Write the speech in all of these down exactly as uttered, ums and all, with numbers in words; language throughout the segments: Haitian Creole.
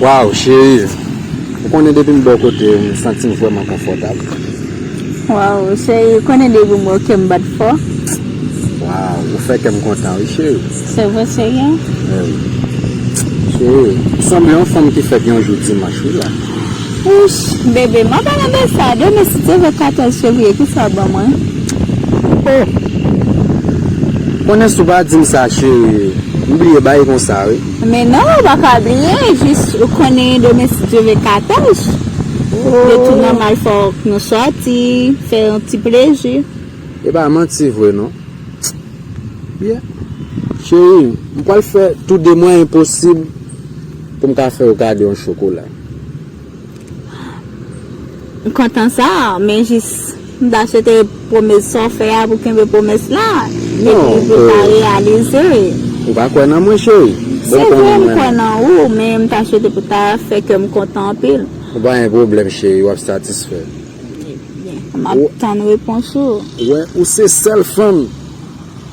Waw, cheri, ou konnen depi m bò kote m, m santi m vrèman konfòtab. Waw, cheri, ou konnen depi m wè w kè m bat fò. Waw, ou fè kè m kontan, wi, cheri. Se vre, cheri? Wi. Cheri, ou sanble yon fanm ki fèt yon jou dimanch, wi, la. Wouch, bebe, m ap pale de sa. Demen, si Dye vle, katòz fevriye, kisa w ban mwen? Oh! Konnen si w pa di m sa, cheri, m bliye bagay konsa, wi. Men non, ou pa ka bliye, jis ou konnen demen, si Dye vle, katòz. Oh. Yo tou nòmal, fòk nou sòti, fè yon ti plezi. E pa manti vre, non. Byen. Cheri, m pral fè tou de mwayen posib pou m ka fè w kado yon chokola. M kontan sa, men jis m ta swete pwomès sa w fè a pou kenbe pwomès la, epi pou ta reyalize. Ou pa kwè nan mwen, cheri? Se vre, m kwè nan ou, men m ta swete pou ta fè kè m kontan anpil. Ou pa gen pwoblèm, cheri, w ap satisfè. M ap tann repons ou. Ou wè, ou se sèl fanm.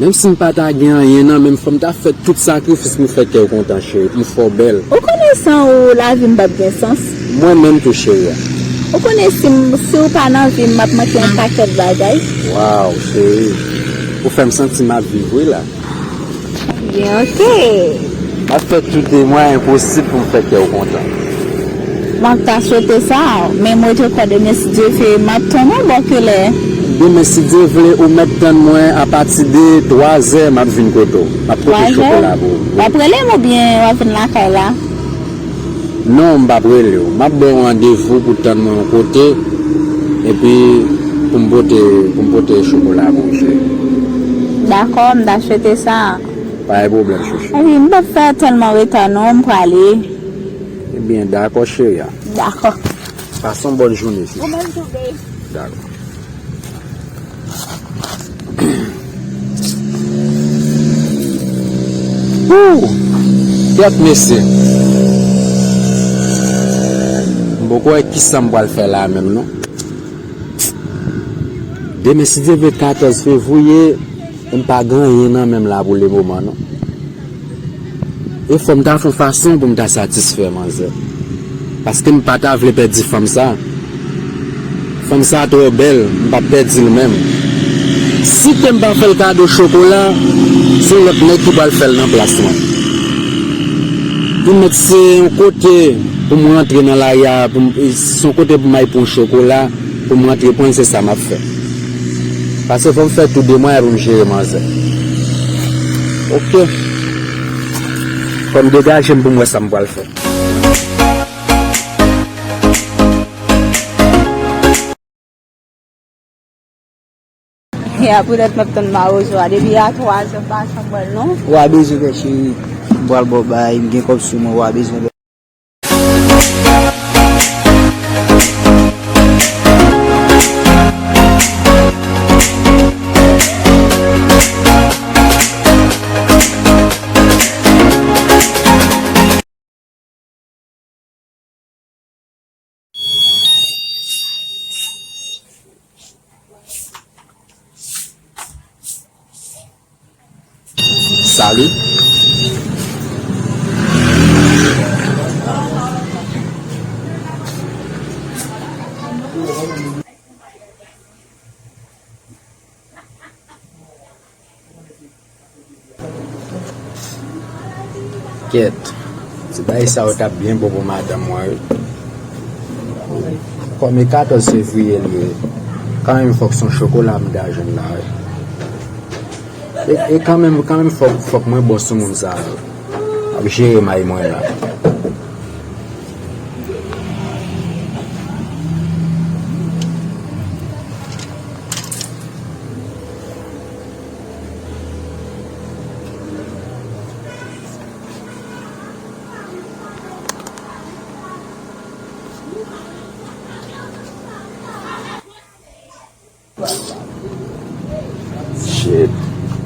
Menm si m pa ta gen anyen nan men m, fò m ta fè tout sakrifis pou m fè kè w kontan, cheri, pou m fè w bèl. Ou konnen san ou, lavi m p ap gen sans. Mwen menm tou, cheri a. Ou konnen si m, si w pa nan vi m, m ap manke yon pakèt bagay. Waw, cheri. Ou fè m santi m ap viv, wi, la. Byen, oke. M ap fè tout de mwayen posib pou m fè kè w kontan. M ap ta swete sa, men mwen te kwè demen, si Dye vle, m ap tann ou bò kilè. Demen, si Dye vle, ou mèt tann mwen apati de twa zè, m ap vin kote w. M ap pote chokola pou ou. W ap rele m oubyen w ap vin lakay la? Non, m p ap rele w. M ap ba w randevou pou tann mwen yon kote, epi pou m pote, pou m pote chokola pou w, cheri. Dakò, m ta swete sa. Pa gen pwoblèm, chouchou. Epi, m p ap fè tèlman reta non, m prale. Ebyen, dakò, cheri a. Dakò. Pase yon bòn jounen, chouchou. Ou menm tou, babe. Dakò. Woo! Kèt mesye. M poko wè kisa m pral fè la menm, non. Demen, si Dye vle, katòz fevriye, m pa gen anyen nan men m la pou lemoman, non. E fò m ta fè yon fason pou m ta satisfè manzè. Paske m pa ta vle pèdi fanm sa. Fanm sa twò bèl, m p ap pèdi l menm. Si ke m pa fè l kado chokola, se yon lòt nèg ki pral fè l nan plas mwen. Pou mèt se yon kote pou m rantre nan lari a, pou m, se yon kote pou m al pran chokola, pou m rantre pran l, se sa m ap fè. Paske fò m fè tou de mwayen pou m jere manzè. Oke. Fò m degaje m pou m wè sa m pral fè. Ya, poutèt m ap tann mawozo a depi a twa zè, m pa janm wè l non. Wa bezwen fè cheri, m pral ba w bay, m gen kòb sou mwen, wa bezwen fè. Salut. Kèt. Ti bagay sa yo t ap byen bon pou madanm mwen, wi. Kòm e katòz fevriye l ye, kanmenm fòk se yon chokola m ta jwenn la, wi. E, e kanmenm, kanmenm fòk, fòk mwen bon sou moun sa yo. Ap jere may mwen la. Shit.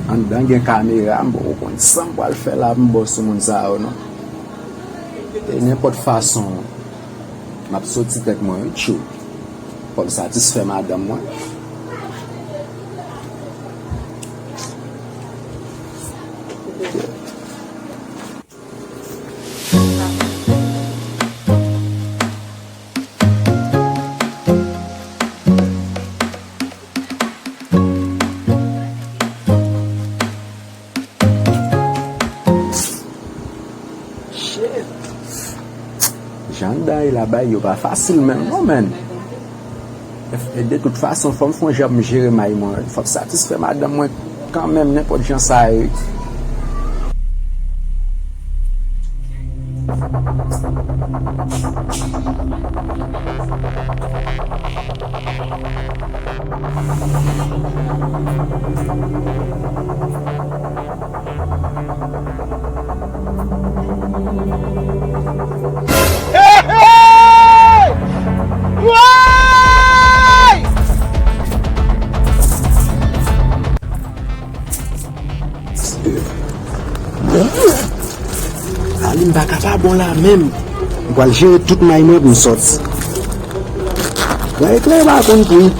Anndan gen kamera, m poko konn sa m pral fè la pou m bò sou moun sa yo, non. E nenpòt fason, m ap soti tèt mwen, wi, tchou. Fò m satisfè madanm mwen. Shit. Jan dan la bay yo pa fasil menm non, man. E de tout fason, fò m fè yon jan pou m jere may mwen. Fò m satisfè madanm mwen kanmenm, nenpòt jan sa ye. Alim pa ka pa bon la menm. M pral jere tout may mwen pou m sòti. Gade klè pa konn pri.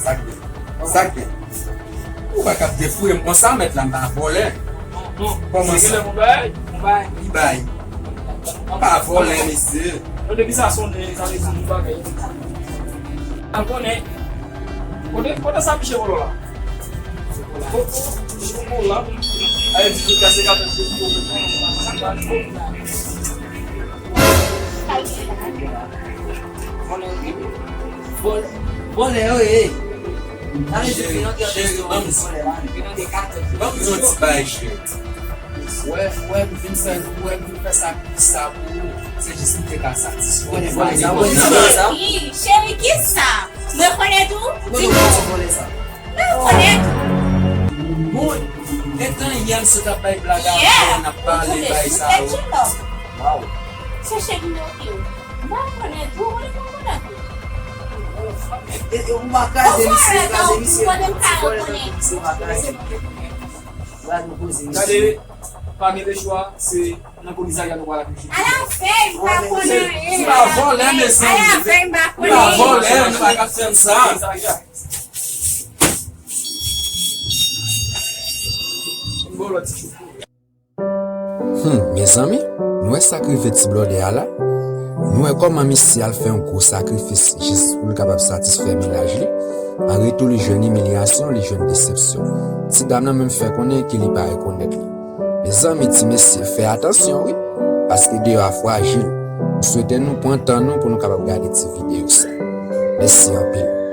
Sa k gen? Sa k gen? Ou pa ka ap defouye m konsa, mèt la, m pa vòlè. Kòman sa? Li bay. M pa vòlè, mesye. Yo, depi sa sonnen, sa vle di nou bagay. Al konnen. Kote, kote sa piche vòlò la? Koko, koko la. Ay, di tout kase katòz. Vòlè, vòlè yo ye. Sa vle di vin an de vòlè la. Vin an de katòz. Ban m di yon ti bagay, cheri. Wè, wè, m vin fè, wè, m vin fè sakrifis sa pou ou. Se jis m te ka satisfè. Vòlè, vòlè, sa vòlè, sa. Cheri, cheri, kisa? M rekonèt ou? Di m non. Vòlè sa. M rekonèt ou. Bon, gentan yè m sot ap bay blag avè w, n ap pale bay sa yo. Waw. Se cheri nou ki yo. M pa rekonèt ou, ou rekonèt ou. E, e, ou pa kraze misye, kraze misye. Ou konnen m pa rekonèt ou. Ou pa kraze misye. Gade, pa gen lechwa, se nan komisarya nou pral akonchi. Alavèy, m pa konn anyen. Se pa vòlè, mezanmi. Alavèy, m pa konn anyen. Se pa vòlè, nou pa ka fè m sa. Komisarya. M ba w lòt ti chofè. Hmm, mezanmi, nou wè sa k rive ti blòdè a la? Nou wè kòman misye al fè yon gwo sakrifis jis pou l kapab satisfè mennaj li. An retou, li jwenn imilyasyon, li jwenn desepsyon. Ti dam nan menm fè konnen ke li pa rekonèt li. Mezanmi, ti mesye, fè atansyon, wi, paske deyò a frajil. M swete nou pran tan nou pou nou kapab gade ti videyo sa. Mèsi anpil.